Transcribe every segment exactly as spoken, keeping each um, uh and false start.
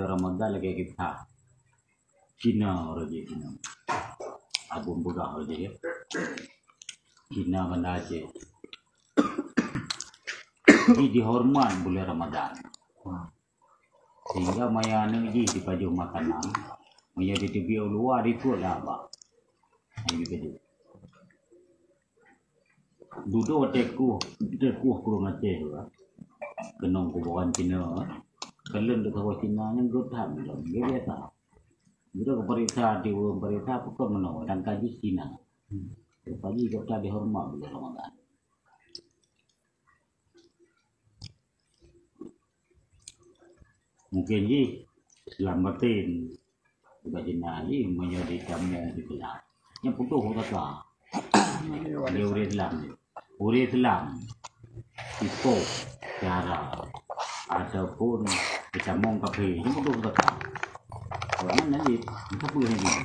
Ramadan lagèe kita. Cina ureueng jih Cina. Abon peugah ureueng jih. Cina Banda Aceh. Jih dihoreumat buleuen Ramadan. Sehingga maya aneuk jih jipajoh makanan, maya jiteubiet u luwa, jisuet lé abah. Nah, jipajoh. Dudoe watèe kueh, watèe kueh keu ureueng Aceh, keunong kuburan Cina. Kalon teuka Cina nyan geuh that lom, geuh biasa. Geutanyoe geupeuriksa, di ureueng peuriksa, pakon meunoe, dan ka jih Cina. Rupajih gata dihoreumat buleuen Ramadan. Mungken jih lam baten, bak Cina jih meunyoe jitamong di Islam, nyan putôh pusaka. Di ureueng Islam, ureueng Islam, ipok, cara, ataupun jitamong kafé, nyan putôh pusaka. Awaknyan nyan jih, meusapeue nyan jih.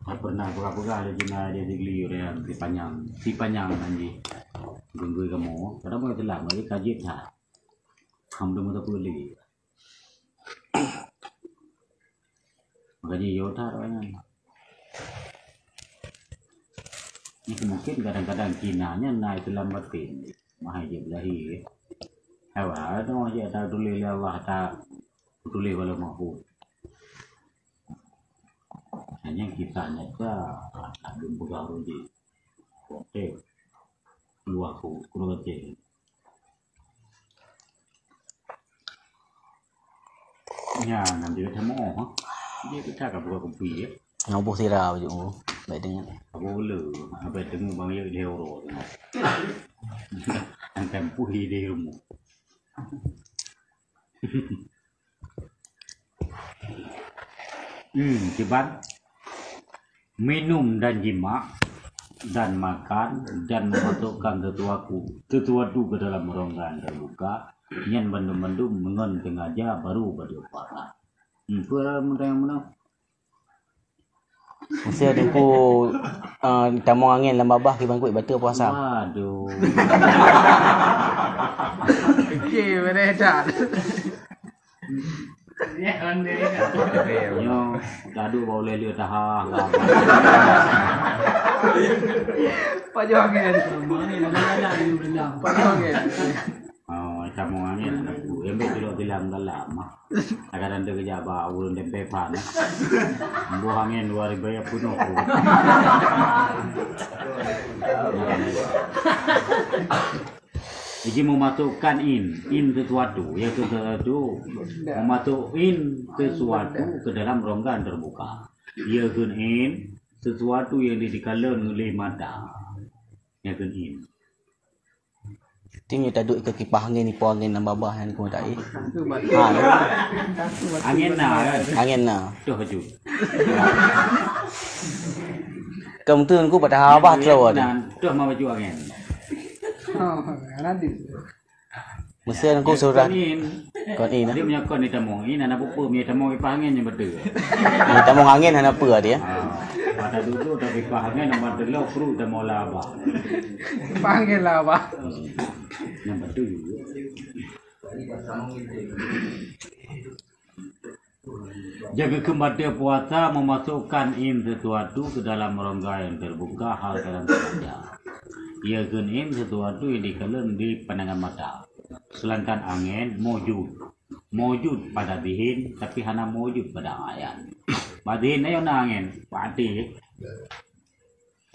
Ka pernah peugah-peugah lé Cina di Sigli ureueng Sipanyang, Sipanyang nyan jih. Geunggui kamoe, padahai ureueng Islam, jadi ka jeuet that. Alhamdulillah, meusapeue lé. Makajih yo that awaknyan. Nyan mungken kadang-kadang Cina nyan na Islam baten. Mahai jeuet lahé. Hawa, noh jeuet tatuléh lé Allah, tatuléh bak Lauh Mahfuz. Hanya kisah nyata, tak ada peugah ureueng jih. Oke. Luah ku, kurang Aceh. Nyan, nanti ka camo, ha? Dia pecah ka buka kopi, ya? Nyang boh sira baju, baik dengar. Apa bela? Apa tengok bang ya dia oro tengok. Antam pui di rumah. Hmm, kiban minum dan jimak dan makan dan memasukkan sesuatu, sesuatu ke dalam rongga yang terbuka, nyan bandum-bandum ngon sengaja baru baca puasa. Hmm, tu adalah meunan meunan. Mesti ada ku, uh, tamong angin lam babah kiban kuit baca puasa. Waduh. Okey, beres dah. Nyoe, gaduh bak ulèe lheueh taha, lah. Pajoh angén. Pajoh angén. Oh, tamong angén. Embek tulok tilam dalam, ah. Kadang-kadang dia kejak bak ureueng dempé pan, eh. Embuh angén dua ribu ya penuh. Jadi memasukkan in, in sesuatu, ya sesuatu. Memasuk in sesuatu ke dalam rongga yang terbuka. Ya in sesuatu yang dikalon oleh mata. Ya in. Ti nyoe taduek keu kipah angén, ipo angén lam babah nyan keuh tai. Ha. Angén na, kan? Angén na. Tuh, Ju. Kamu tu nunggu pada habah terus. Angén na, tuh, mau baju angén. Oh, nanti. Mesti nunggu surat. Kon in. Kon in, ah. Dia punya kon ni tamong. Ini anak pupu punya tamong kipah angén yang betul. Ni tamong angén hana peue dia. Ah, pada dulu tapi kipah angén nama telok perut dan mola abah. Kipah angén lah, abah. Yang betul juga. Jaga kembali puasa memasukkan in sesuatu ke dalam rongga yang terbuka hal dalam sengaja. Ia in sesuatu yang dikalon di pandangan mata. Sedangkan angén maujud. Maujud pada zihin, tapi hana maujud pada ayan. Bak zihin na angén, pati.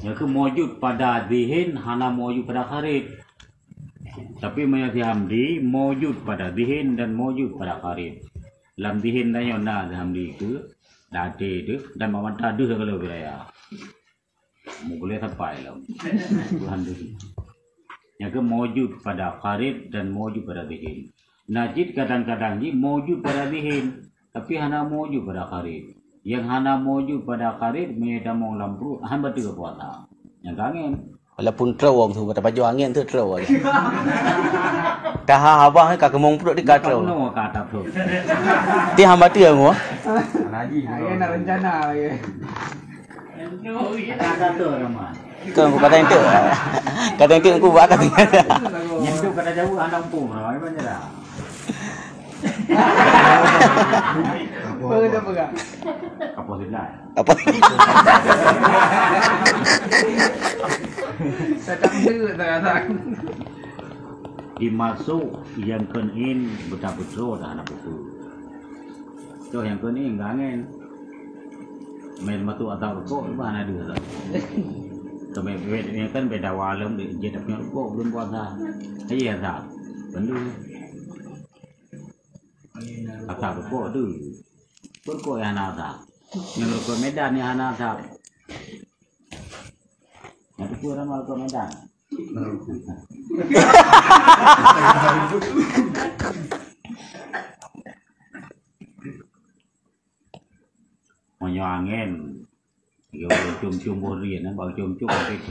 Nyoe keuh maujud pada zihin, hana maujud pada kharij. Tapi meunyoe si Hamdi, maujud pada zihin dan maujud pada kharij. Lam zihin tanyoe na si Hamdi keuh, lam até teuh, dan bak mata deuh ka lheueh raya. Meukeuleh sampai lom. Alhamdulillah. Nyoe keuh maujud pada kharij dan maujud pada zihin. Na cit kadang-kadang jih maujud pada zihin, tapi hana maujud pada kharij. Nyang hana maujud pada kharij, meunyoe tamong lam pruet, han bateue puasa. Nyang ka angén. Walaupun troe tu, bak tapajoh angén tu troe aja. Taha habah ka keumong pruet di ka troe. Ka troe. Ti han bateue nyoe. Lagi. Angén na rencana lagi. Kata tu nama. Kau kata itu. Kata itu aku buat kata. Nyentuh kata jauh anak pun, ramai banyak dah. Apa, apa? Peugah, peugah. Apa sila? Apa? Tetap tu, tak rasa. Dimasuk nyang keuneuk beutabeutôi dah hana peue-peue. Toh nyang keuneuk gak angén. Main masuk asap rukok, bah hana deuh asap. Sampai beda, ni kan beda walem deh, je tak punya rukok belum puasa. Iya asap. Bendu. Asap rukok tu. Rukok yang hana asap. Yang rukok Medan yang hana asap. Yang tu pun ramai rukok Medan. Meunyoe angén, ya ureueng cium-cium boh drien, bak cium-cium boh drien.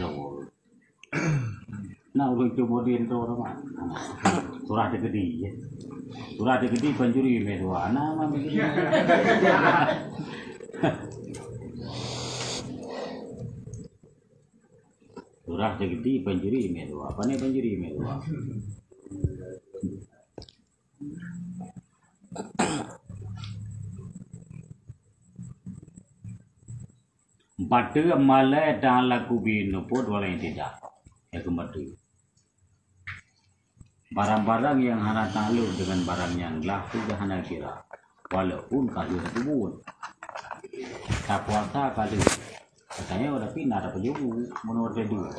Na ureueng cium boh drien tu teuma. Surah teukeudi, ya. Surah teukeudi pancuri mé dua. Na ma teukeudi. Surah teukeudi pancuri mé dua. Pane pancuri mé dua. Bateue malée talaku binoe pun walai tidak. Ya kembali. Barang-barang yang hana takluk dengan barang nyang glah tu dah hana kira. Walaupun ka lheueh peubuet. Tapuasa ka lheueh. Katanya udah pindah dapat jubu menurut dia dulu.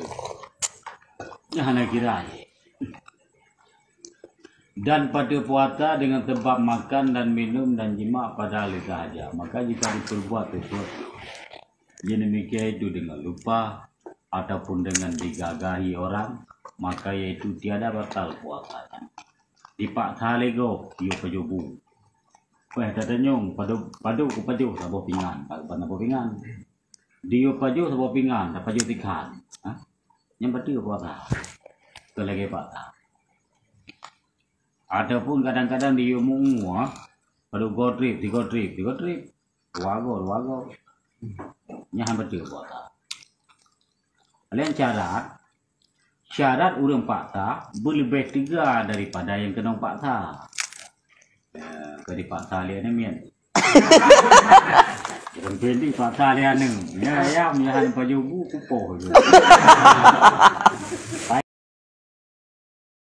Dah hana kira je. Dan pada puasa dengan sebab makan dan minum dan jima pada hari sahaja. Maka jika diperbuat sesuatu yang demikian itu dengan lupa ataupun dengan digagahi orang, maka yaitu tiada batal puasanya. Dipaksa lego, yuk pajoh bu. Weh, tatanyong, padu, padu ku pajoh saboh pingan, tak pernah saboh pingan. Dia pajoh saboh pingan, tak pajoh tikan. Ha? Nyang betul puasa. Ke lagi puasa. Ataupun kadang-kadang dia mu'uwa, pada gotrip, tiga trip, tiga trip, dua go, dua go. Nyan betul puasa. Lain syarat, syarat ureueng paksa beuleubeh teuga daripada nyang keunong paksa. Ya, ka dipaksa lé aneuk miet. Ureueng pih dipaksa lé aneuk. Ya, ya, meunyoe hana pajoh bu, kupoh.